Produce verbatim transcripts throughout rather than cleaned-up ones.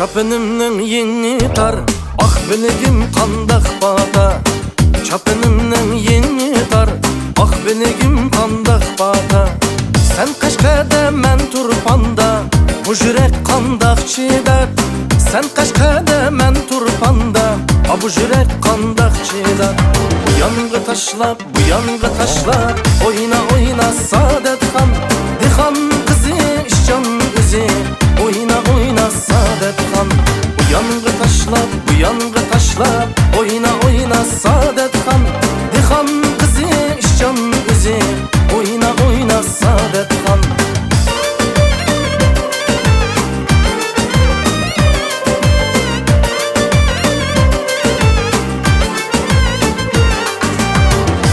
چاپىنىمنىڭ يېڭى تار، ئاھ بىلىگىم قانداق پاتا. چاپىنىمنىڭ يېڭى تار، ئاھ بىلىگىم قانداق پاتا. سەن قەشقەردە، مەن تۇرپاندا، بۇ يۈرەك قانداق چىدار؟ سەن قەشقەردە، مەن تۇرپاندا، ئا، بۇ يۈرەك قانداق چىدار؟ بۇ يانغا تاشلاپ، بۇ يانغا تاشلاپ، ئوينا، ئوينا، سادەتخان. دېھقان قىزى ئىشچان ئۆزى، ئوينا، ئوينا، سادەتخان. بۇ يانغا تاشلاپ، بۇ يانغا تاشلاپ، ئوينا، ئوينا، سادەتخان. دېھقان قىزى ئىشچان ئۆزى، ئوينا، ئوينا، سادەتخان.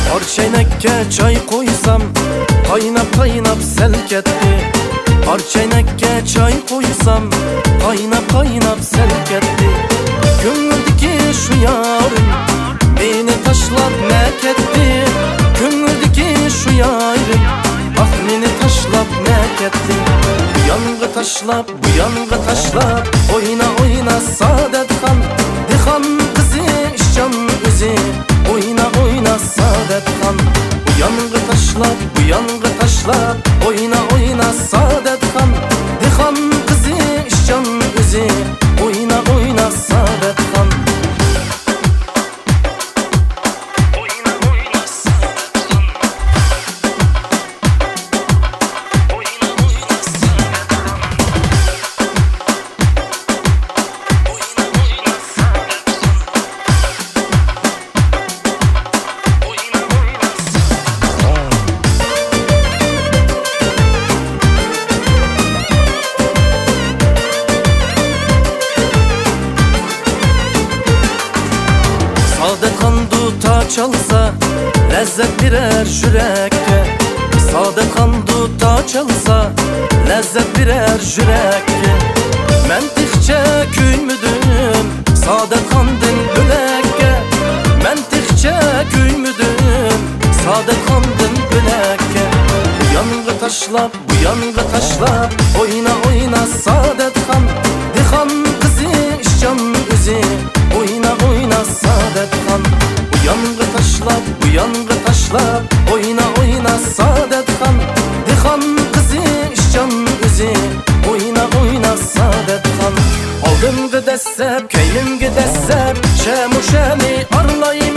تار چەينەككە چاي قۇيسام، قايناپ، قايناپ سەل كەتتى. تار چەينەككە چاي قۇيسام، قايناپ، قايناپ سەل كەتتى. كۆڭۈلدىكى شۇ يارىم مېنى تاشلاپ نە كەتتى؟ كۆڭۈلدىكى شۇ يارىم، ئاھ، مېنى تاشلاپ نە كەتتى؟ بۇ يانغا تاشلاپ، بۇ يانغا تاشلاپ، ئوينا، ئوينا، سادەتخان. دېھقان قىزى ئىشچان ئۆزى، ئوينا، ئوينا، سادەتخان. بۇ يانغا تاشلاپ، بۇ يانغا تاشلاپ، ئوينا، ئوينا، سادەتخان. دېھقان قىزى ئىشچان ئۆزى، ئوينا، ئوينا، سادەتخان. سادەتخان دۇتار چالسا، لەززەت بېرەر يۈرەككە. سادەتخان دۇتار چالسا، لەززەت بېرەر يۈرەككە. مەن تېخىچە كۆيمىدىم سادەتخاندىن بۆلەككە. مەن تېخىچە كۆيمىدىم سادەتخاندىن بۆلەككە. بۇ يانغا تاشلاپ، بۇ يانغا تاشلاپ، ئوينا، ئوينا، سادەتخان. دېھقان قىزى ئىشچان ئۆزى، ئوينا، ئوينا، سادەتخان. بۇ يانغا تاشلاپ، بۇ يانغا تاشلاپ، ئوينا، ئوينا، سادەتخان. دېھقان قىزى ئىشچان ئۆزى، ئوينا، ئوينا، سادەتخان. ئالدىمغا دەسسەپ، كەينىمگە دەسسەپ، شەمۇشەنى ئارىلايمەن.